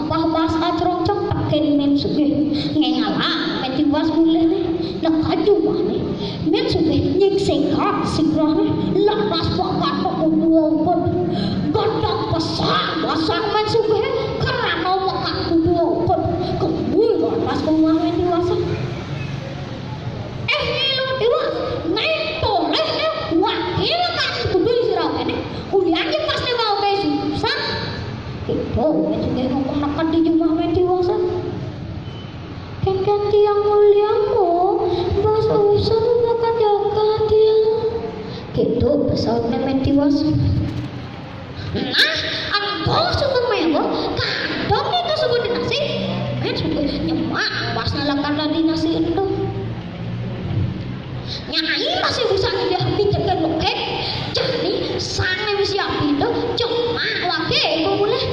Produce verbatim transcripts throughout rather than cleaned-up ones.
Pas-pas acrongcong tekén Mén Sugih. Ngéngala Mén Tiwas mulihné. Neka jumahné. Mén Sugih nyingsikan sigrahné. Lantas makan kudu ukut. Gedeg pesan basang Mén Sugih. Krana makan kudu ukut. Kembul lantas ka umah Mén Tiwas. Eh, Mén Tiwas, né tolih né, wakil kan kudu sira kéné. Ulian ki pas né mau ké susah. Kéto, Mén Sugih ngomong neka di jumah Mén Tiwas. Kénkén tiang mulia mo, basa usan bakat jagat tiang. Kéto pesautné Mén Tiwas. Nah, engko suku mewok, kadang itu suku dinasi. Mén Sugih nyemak pas lakar dadi nasi ento. Nyai masih bisa ngindah pitik ké lokek. Jani sangné wis api to, cuma waké iku mulih.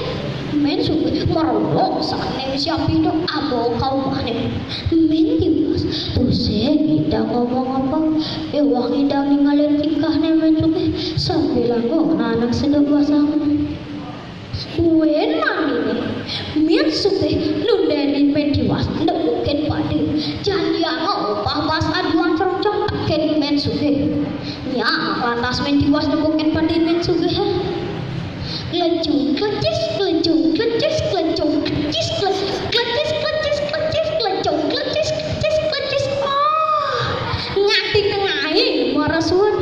Mén Sugih merolok sangné wis api to, abo kaumane. Mén Tiwas, tusing ngidang ngomong apa. Iwang ngidang ningalin tingkahné Mén Sugih, sambil lango nanang sedek basang. Buin maniné, Mén Sugih nundéni Mén Tiwas nepukin padi. Janjiang upah pas aduan crongcong tekén Mén Sugih. Nya, lantas Mén Tiwas nepukin padi Mén Sugih. Klencung klecis, klencung klecis, klencung klecis, klecis klecis klecis klecis, klencung klecis klecis klecis. Oh, nganti tengahe marasuan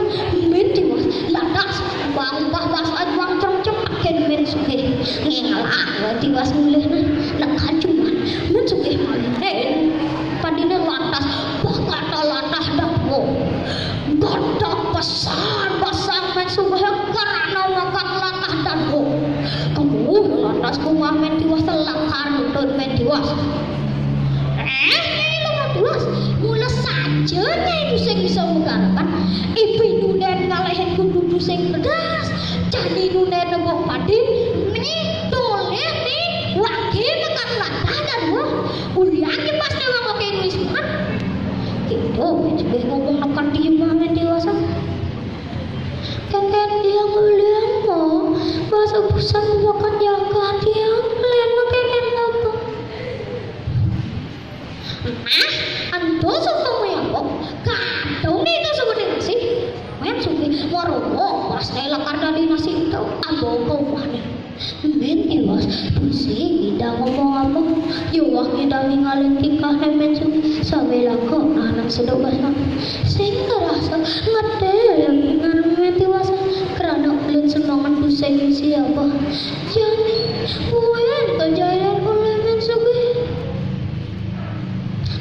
Mén Tiwas lantas bang pas aduan crongcong tekén Mén Sugih. Ngéngala Mén Tiwas mulihné. Neka jumah Mén Sugih malih. Padine lantas bakal lantas dawa. Godhog pesan basang Mén Sugih krana makan latah dawa. Kemu lantas bungah Mén Tiwas lakar nuntun Mén Tiwas. Eh, Nyai Mén Tiwas, mula saja Nyai tusing bisa menggarap. Ibi nunen ngalehin kudu tusing pedas. Jani nunen nebok padi, ni tolih ni wagi makan latah dawa. Ulian ki pas newang oke nuis banget. Kéto, Mén Sugih ngomong neka di jumah Mén Tiwas. Kénkén tiang mulia mo, basa usan bakat jagat tiang, lén kénkén apa. Nah, ento soto moyang kok. Kadang itu sebutin sih. Mén Sugih merolok pas né lakar dadi nasi ento, ambo kaumane. Mén Tiwas, tusing ngidang ngomong apa. Yuwah ngidang ningalin tingkahné Mén Sugih, sambil lakon anak sedok basang. Sing ngerasa ngetél dengan Mén Tiwas, krana ulun semangat tusing ngisi apa. Jani, buin kajayan oleh Mén Sugih.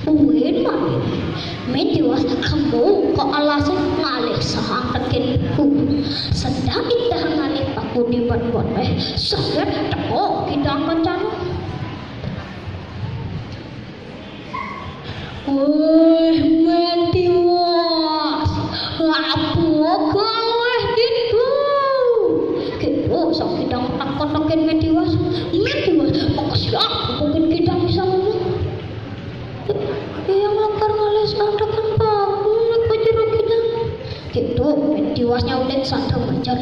Buin mani. Mén Tiwas kemu ka alase ngalih sahang tekén buku. Sedang indah ngalih paku di bat-bat, eh, saget teka kidang kencana. Wéh, Mén Tiwas, apa gawe ditu? Kéto sang kidang takon tekén Mén Tiwas. Mén Tiwas, makasiat, mungkin kidang bisa ngomong. Yang lakar ngalih santakan paku nek jero kidang. Kéto, Mén Tiwas nyautin sada majar.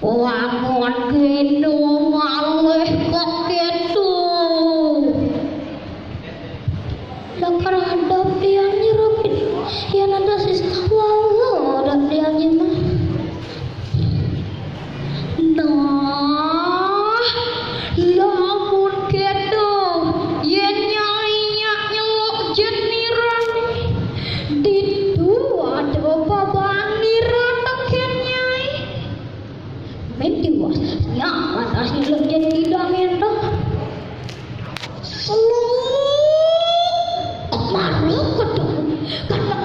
Wangun kena ngalih kok kéto. Lakar ada pian jero kidang. Yen ada sista wau ada pian mah. Nah, lamun kéto, yén Nyai nyak nyeluk jeniran, ditu ada babanira tekén Nyai. Mén Tiwas, nyak lantas nyeluk jeniran énto. Seluk, mara kedeng. Karena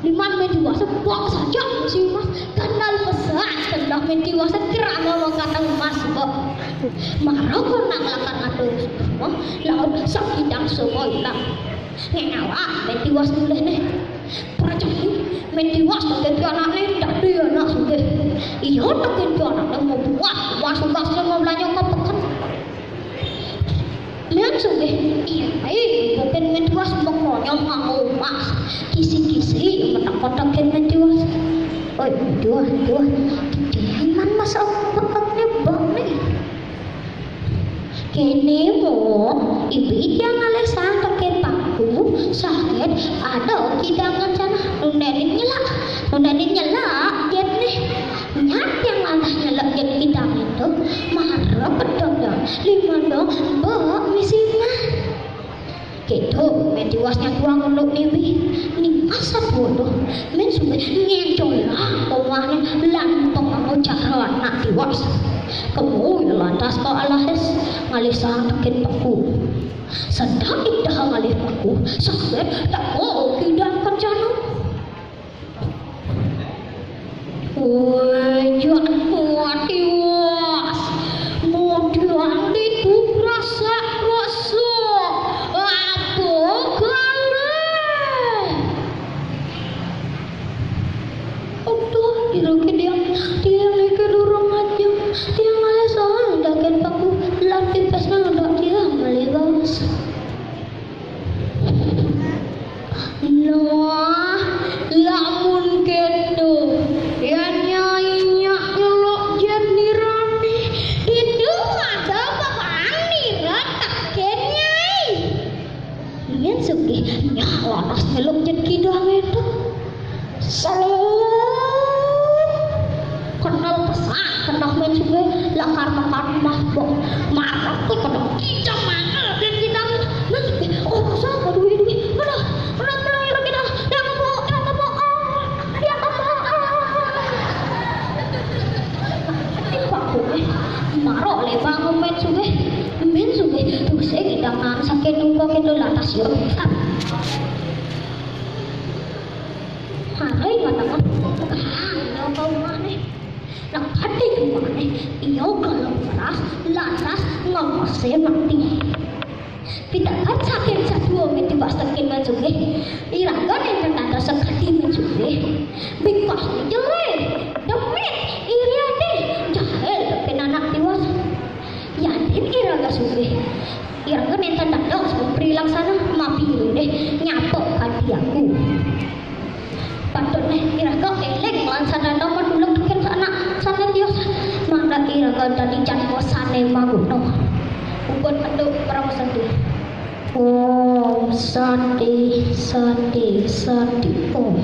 liman Mén Tiwas, bok saja si Mas. Kenal besar, kenal Mén Tiwas, kerana mengatakan Mas, bok. Mara kok nak lakar atur. Wah, laut sakidang semua hilang. Ngéngala Mén Tiwas mulih né. Percaya, Mén Tiwas tekén anakné, dadi anak sugih. Iya, tekén anakné mau buah, mas-mas mau belanja ke peken. Mén Sugih, iya, ai, bukan Mén Tiwas mengonyong mau mas. Kisi-kisi, metak-metak Mén Tiwas. Oi, Mén Tiwas, Mén Tiwas. Jangan mas, aku bakatnya bang nih. Kéné mo, ibi tiang ngalih saang tekén paku, saget ada kidang kencana. Nundénin nyelak, nundénin nyelak jitné. Nyak tiang lantas nyelak jit kidang ento, mara pedang dang, limandang bek misinan. Kéto, Mén Tiwas nyatuang unduk nibi. Ningas satua to, Mén Sugih ngéncolang omahné lan panganggo cara anak tiwas. Kemu lantas ka alahé ngalih saang tekén paku. Sedek iteh ngalih paku, saget teka kidang kencana. Wéh, jak Mén Tiwas. Mudian ditu rasak-rasak. Apa galih? Aduh, ira tiang, tiang niki durung ajeng. Tiang ngalih saang tekén paku lan pipis nang tiang malih baos. Nah, lamun kéto, yén Nyai nyak nyeluk jit nirané, ditu ada papaang nira tekén Nyai. Mén Sugih nyak lantas nyeluk jit kidang ento. Seluk. Kenel pesan, kenel Mén Sugih lakar makan mah, bok. Marep tuh kenel kidang mana, dan kidang Mén Sugih, oh, rasa, aduh, aduh, aduh, kenapa lagi kidang, dia apa, dia apa, ah, dia apa, ah. Tiba gue, maro lé bangun Mén Sugih, Mén Sugih, tuh saya kidang nang sakit nunggu kéto lantas yo. Marai mata mah, ah, iya kau mana? Nak kati gimana? Iya kalau keras, lantas ngemese mati. Pitakat saking satua Mén Tiwas tekén Mén Sugih. Iraga nénten dados sakadi Mén Sugih. Bikasné jelé, demit, iri ati, jahil tekén anak tiwas. Yadin iraga sugih, iraga nénten dados mapri laksana, mapinunas nyapa kadi aku. Patutné iraga éling lan sadana manulung tekén sanak sané tiwas, mangda iraga dadi jadma sané maguna. Puput Endo Parama Santi. Om Santi, Santi, Santi, Om.